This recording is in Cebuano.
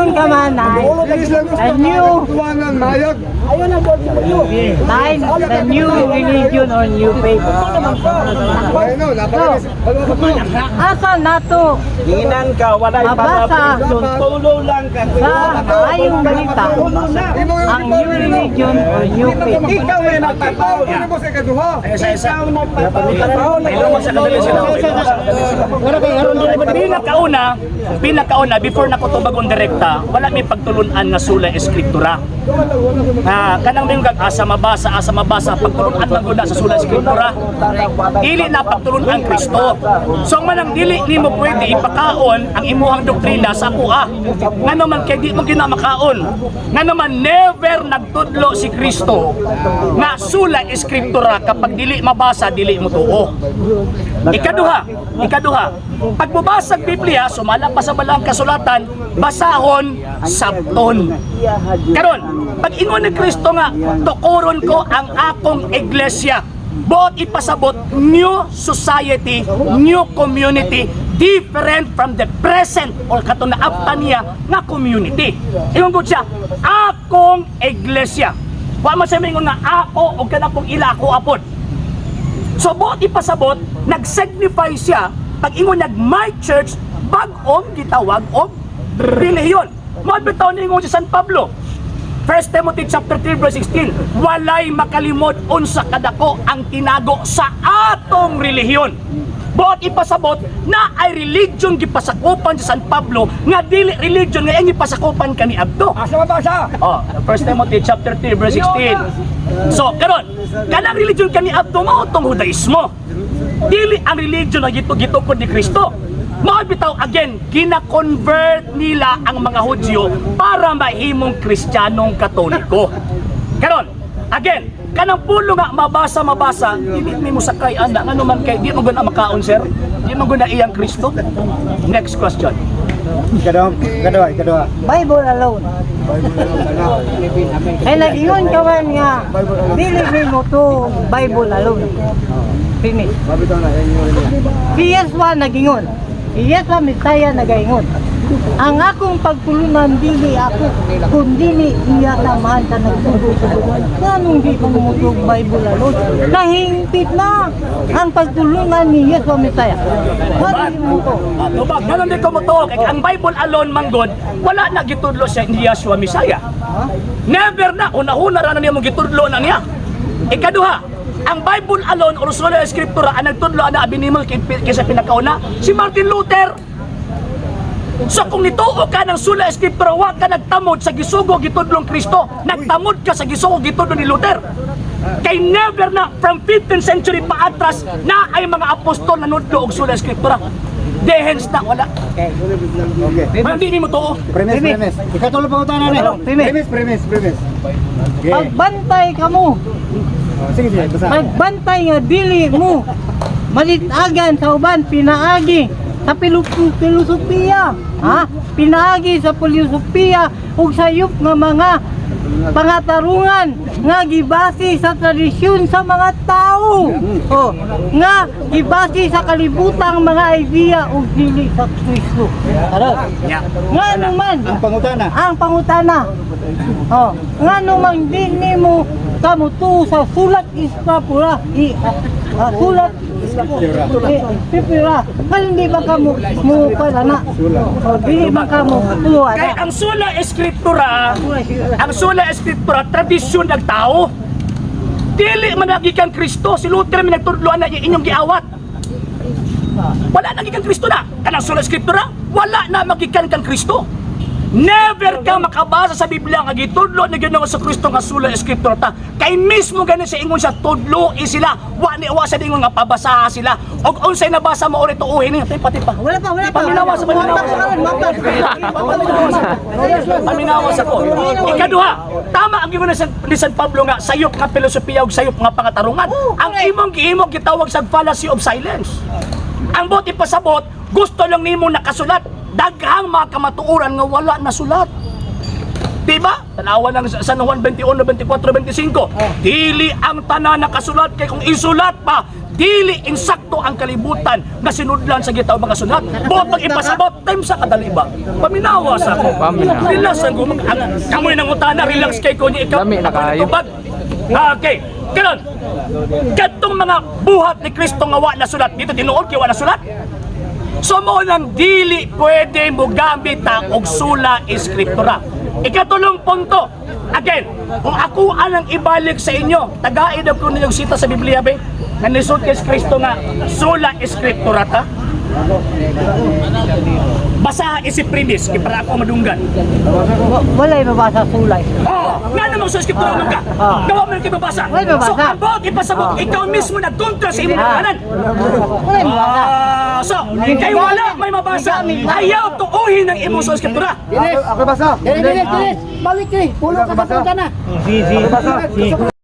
Nag-ingon ka man na a new Tuwanan, mayag. nine, the new religion or new faith. Ay, no, napakainis. Asa nato Hinginan ka, walay Mabasa. para tulo lang ka. Sa maayong balita ang new religion or new faith? Ikaw ay nagpataw. Ano mo sa ikaduha? Ikaw nagpataw. Pinakauna, before na ko tubag direkta, wala may pagtulunan nga sula eskriptura. Ah, kanang may asa mabasa, pagtulunan man gud na sa sula eskriptura. Dili na pagtulunan Kristo. So ang manang dili nimo pwede ipakaon ang imuhang doktrina sa akuha. Ngano man kay di mo ginamakaon. Ngano man never nagtudlo si Kristo nga sula eskriptura, kapag dili mabasa, dili mo tuo. Ikaduha, pag mubasa ang Biblia, sumala pa sa balang kasulatan, basahon, sabton. Karon, pag ingon ni Kristo nga, "Tukuron ko ang akong iglesia," buot ipasabot, new society, new community, different from the present or katong naapta niya nga community. Ingon gud siya, "Akong iglesia." Wa man siya mingon nga ako o kanang ila ako apod. So buot ipasabot, nag-signify siya pag ingon nag "my church", bag-ong gitawag og relihiyon. Mao bitaw ningon si San Pablo. 1 Timothy chapter 3 verse 16, walay makalimod unsa kadako ang tinago sa atong relihiyon. Buot ipasabot na ay religion gipasakupan si San Pablo nga dili religion nga iyang gipasakupan kani Abdo. Asa mabasa? Oh, 1 Timothy chapter 3 verse 16. So, karon, kanang religion kani Abdo mao tong Judaismo. Dili ang religion nga gitukod ni Kristo. Mao bitaw again, gina-convert nila ang mga Hudyo para mahimong Kristiyanong Katoliko. Karon, again, kanang pulo nga mabasa mabasa, dili mi mo sakay ana, ngano man kay di mo guna makaon, sir. Di mo guna iyang Kristo. Next question. Ikaduha, ikaduha, ikaduha. Bible alone. Kay nag-ingon ka man nga dili nimo to Bible alone. Finish. Mabitaw na, yan yung Si Yeshua nagingon. Si Yeshua Messiah nagaingon. "Ang akong pagtulunan dili ako, kundi iya samahan sa nagsugo sa buwan." Nganong di ko mutug Bible alone? Kahingpit na ang pagtulunan ni Yeshua Messiah. Ngano mo to? Ah, tubag, nganon di ko mo to, kay ang Bible alone manggod, wala na gitudlo siya ni Yeshua Messiah. Never na, una-una ra na niya mo gitudlo na niya. Ikaduha, ang Bible alone or sola scriptura ang nagtudlo ana abi nimo kaysa pinakauna si Martin Luther. So kung nituo ka ng sola scriptura, wa ka nagtamod sa gisugo gitudlong Kristo, nagtamod ka sa gisugo gitudlo ni Luther. Kay never na from 15th century pa atras na ay mga apostol na nudlo og sola scriptura. Dehens na wala. Okay. Hindi mo tuo. Premise, premise. Ikatulo pangutana na. Premise. Premise, premise, premise. Okay. Pagbantay kamo. Oh, sige, sige, basta. Pagbantay nga dili mo malitagan sa uban pinaagi sa filosofiya, ha, pinaagi sa filosofiya ug sayop nga mga pangatarungan nga gibase sa tradisyon sa mga tao, oh, nga gibase sa kalibutang mga idea ug dili sa Kristo. Karon nga naman Ang pangutana. Ang pangutana. Oh, ngano man di nimo kamutuo sa sulat istrapura i sulat iskriptura? Kung di ba kamo mo para na? Oh, dili ba kamo tuo Kay ana? ang sola scriptura, ang sola scriptura tradisyon ng tao. Dili man nagikan Kristo, si Luther may nagtudlo na inyong giawat. Wala nagikan Kristo na. Kanang sola scriptura, wala na magikan kang Kristo. Never ka makabasa sa Biblia nga gitudlo ni Ginoong sa Kristo nga sola scriptura ta. Kay mismo ganin sa ingon siya tudlo sila, wa ni wa sa ingon nga pabasaha sila. Og unsay nabasa mo ori tuuhin niyo. Tipa tipa. Wala pa, wala pa. Paminawa sa paminawa. Paminawas ako. Ikaduha, tama ang giungan ni San Pablo nga sayop nga filosofiya ug sayop nga pangatarungan. Ang imong giimo gitawag sa fallacy of silence. Ang buot ipasabot, gusto lang nimo nakasulat. Daghang mga kamatuoran nga wala nasulat. Di ba? Tanawa ng San Juan 21, 24, 25. Dili ang tanan nakasulat kay kung isulat pa, dili insakto ang kalibutan nga sinudlan sa gitaw mga sulat. Buot pag ipasabot time sa kadali ba? Paminawa sa ako. Paminawa. Relax ang gumang ang kamoy ng utana, relax kay ko niya ikaw. Lami na Ako kaayo. nagtubag. Okay. Karon, kadtong mga buhat ni Kristo nga wa na sulat dito tinuod kay wa na sulat. So mo nang dili pwede mo gamit ta og sula escritura. Ikatulong punto. Again, kung ako anang ibalik sa inyo, tagain ko ninyong sita sa Biblia be, nga nisud kay Kristo nga sula escritura ta. Basaha isip premise kay para ako madunggan. Walay mabasa sulay. Oh, nga namang sa escritura man ka. Gawa mo yung kibabasa. Walay mabasa. So ang bawat ipasabot, ikaw mismo nagkontra sa imong Ah. kanan. Walay mabasa. Ah, so, kay wala may mabasa, ayaw tuuhin ang imong sa escritura. Ako basa. Dili, dili, dili. Balik dili. Pulo ka sa pangutana. Ako basa.